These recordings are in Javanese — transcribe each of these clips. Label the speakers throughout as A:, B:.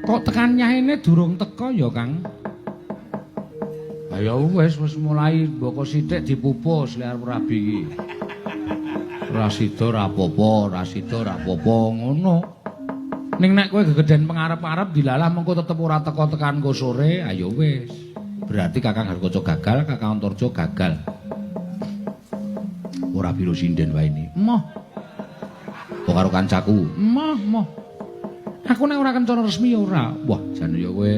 A: Kok tekan nyaine durung teka ya, Kang? Ya wis wis mulai mboko sithik dipupus lek arep rabi iki. Ora sida ora apa-apa, ora sida ora apa-apa ngono. Ning nek kowe gegeden pengarep-arep dilalah mengko tetep ora teka tekan engko sore, ayo wis. Berarti Kakang Gatotkaca gagal, Kakang Antarja gagal. Ora biro sinden wae ini. Emoh. Kok karo kancaku? Emoh, emoh. Aku nek ora kencana resmi ya ora. Wah, jane ya kowe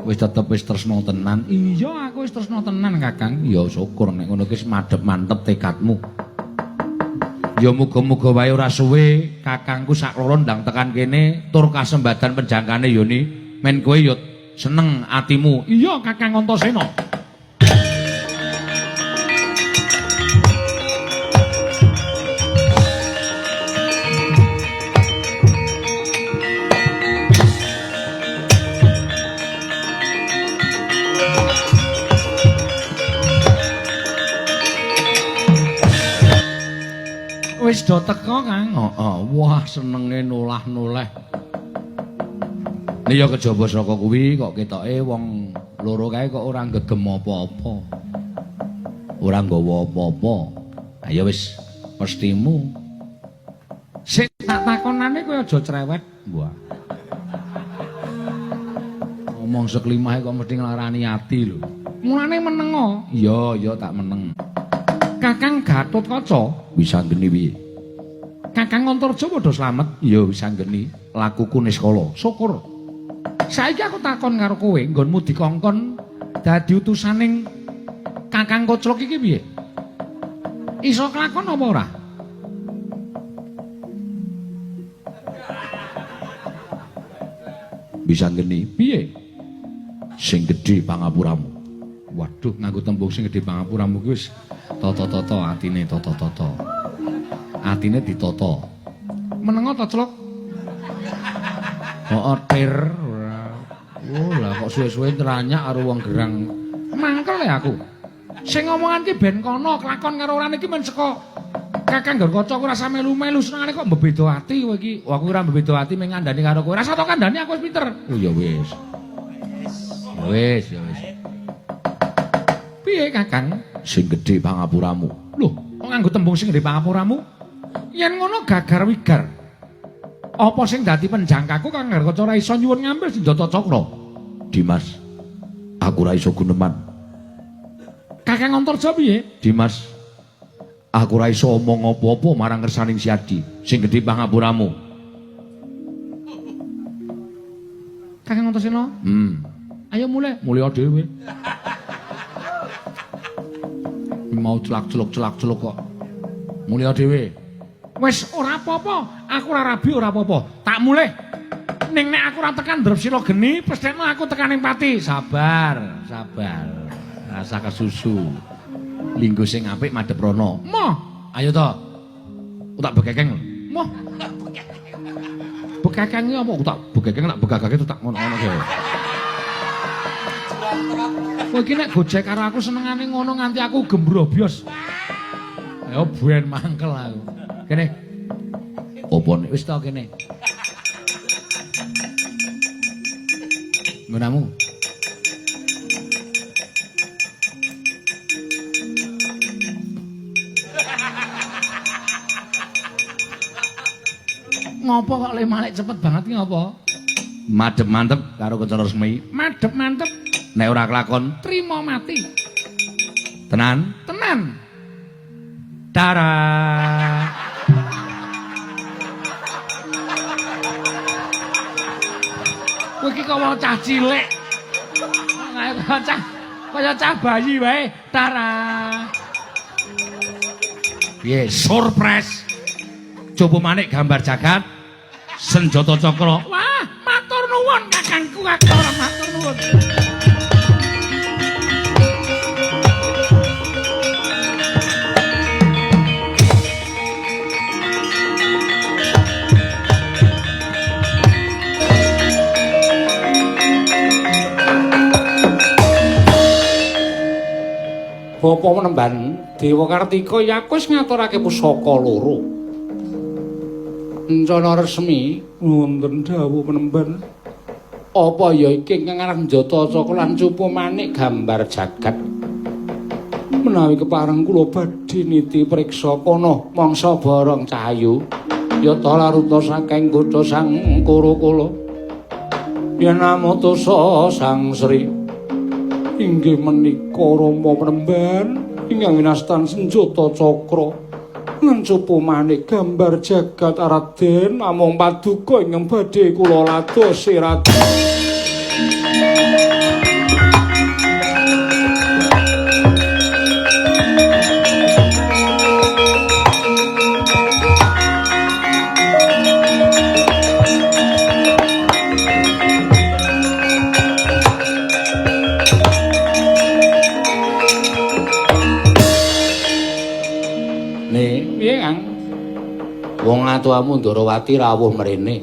A: wis tetep wis tresna tenan. Iya, aku wis tresna tenan, Kakang. Ya syukur nek ngono ki wis madhep mantep tekadmu. Ya muga-muga wae ora suwe kakangku sak loro ndang tekan kene tur kasembadan penjangkane yoni men kowe ya seneng atimu. Iya, Kakang Antasena. Wis do teka, Kang. Heeh. Wah, senenge nolah-noleh. Nek ya kejaba saka kuwi kok ketoke wong loro kae kok ora gegem apa-apa. Ora nggawa apa-apa. Ayo wis pestimu. Sik tak takonane kowe aja cerewet. Wah. Ngomong seklimahe kok mesti nglarani ati lho. Mulane menengo. Iya, iya tak meneng. Kakang Gatotkaca bisa nggeni piye? Kakang Antarja padha slamet? Iya bisa nggeni. Lakuku niskala. Syukur. Saiki aku takon karo kowe, nggonmu dikongkon dadi utusaning Kakang Koclok iki piye? Iso kelakon apa ora? Bisa nggeni piye? Sing gedhe pangapuramu. Waduh, nganggo tembung sing gedhe pangapuramu ki wis tata-tata atine tata-tata. Atine ditata. Menengo ta, Clok? Heeh, tir. Oh, lah kok suwe-suwe nranyak karo wong gerang. Mangkel ya aku. Sing ngomongan ki ben kono, kelakon karo orane iki men saka Kakang Gatotkaca ora usah melu-melu senengane kok mbebeda ati kowe iki. Wah, aku ora mbebeda ati mung ngandani karo kowe. Rasa tok kandhani aku wis pinter. Oh ya wis. Ya wis, ya wis. Piye, Kakang? Sing gedhe pangapuramu. Lho, kok nganggo tembung sing gedhe pangapuramu? Yen ngono gagar wigar. Apa sing dadi penjangkaku Kang Gatotkaca ora iso nyuwun ngambil senjata cakra? Dimas, aku ora iso guneman. Kakang Antarja piye? Dimas, aku ora iso omong apa-apa marang kersaning Siadi. Sing gedhe pangapuramu. Kakang Antasena? Ayo mulih, mulih dhewe. Mau celak-celuk kok. Mulih dhewe. Wis ora apa-apa, aku ora rabi ora apa-apa. Tak mulih. Ning nek aku ora tekan Drepsila geni, pesthekno aku tekan ning pati. Sabar, sabar. Rasa kesusu. Linggo sing apik madhep rono. Moh, ayo to. Aku tak bekekeng lho. Moh. Bekekeng iki apa? Aku tak bekekeng tak bekakake tak ngono-ngono kae. Kowe iki nek gojek karo aku senengane ngono nganti aku gembrobyos. Ayo ben mangkel aku. Kene. Apa nek wis to kene. Nggonamu. Ngopo kok le malik cepet banget ki ngopo? Madhep mantep karo Kencana Resmi. Madhep mantep. Nek ora kelakon, trimo mati. Tenan? Tenan. Tara. Kowe iki kaya cah cilik. Kaya cah bayi wae. Tara. Piye? Surprise. Coba manik gambar jagat senjata cakra. Wah, matur nuwun kakangku, kakang matur nuwun. Bapak menemban Dewa Kartika ya aku wis ngaturake pusaka loro. Encana resmi wonten dawuh penemban. Apa ya iki ingkang aran senjata cakra lan cupu manik gambar jagat? Menawi kepareng kula badhe niti priksa kono mangsa borong cahayu yata laruta saking kutha Sang Kurukula. Yen amutusa Sang Sri inggih menika Rama Penemban ingkang winastan senjata cakra lan cupu manik gambar jagat Raden namung paduka ingkang badhe kula ladosi Raden. Wong atuamu Ndorowati rawuh mrene.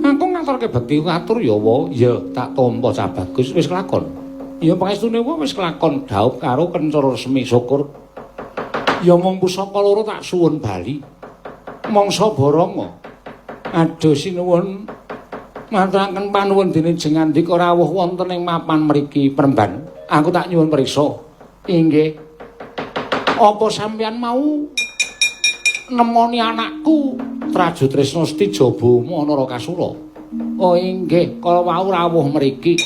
A: Aku ngaturke bekti atur ya wa, ya tak tampa cah bagus wis kelakon. Ya pangestune wa wis kelakon dhaup karo Kencana Resmi syukur. Ya mung pusaka loro tak suwun bali. Mangsa Baranga. Aduh sinuwun maturaken panuwun dene jeng andika rawuh wonten ing mapan mriki Premban. Aku tak nyuwun priksa. Inggih. Apa sampeyan mau nemoni anakku Traju Tresna Setijaboma Narakasura? Oh inggih, kala wau rawuh mriki.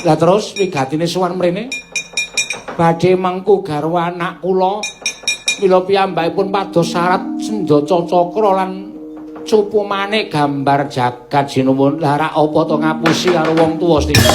A: Lah terus wigatine sowan mrene? Badhe mengku garwa anak kula. Mila piyambakipun pados syarat senjata cakra lan cupu manik gambar jagat sinuwun. Lah rak apa to ngapusi karo wong tuwa Setija?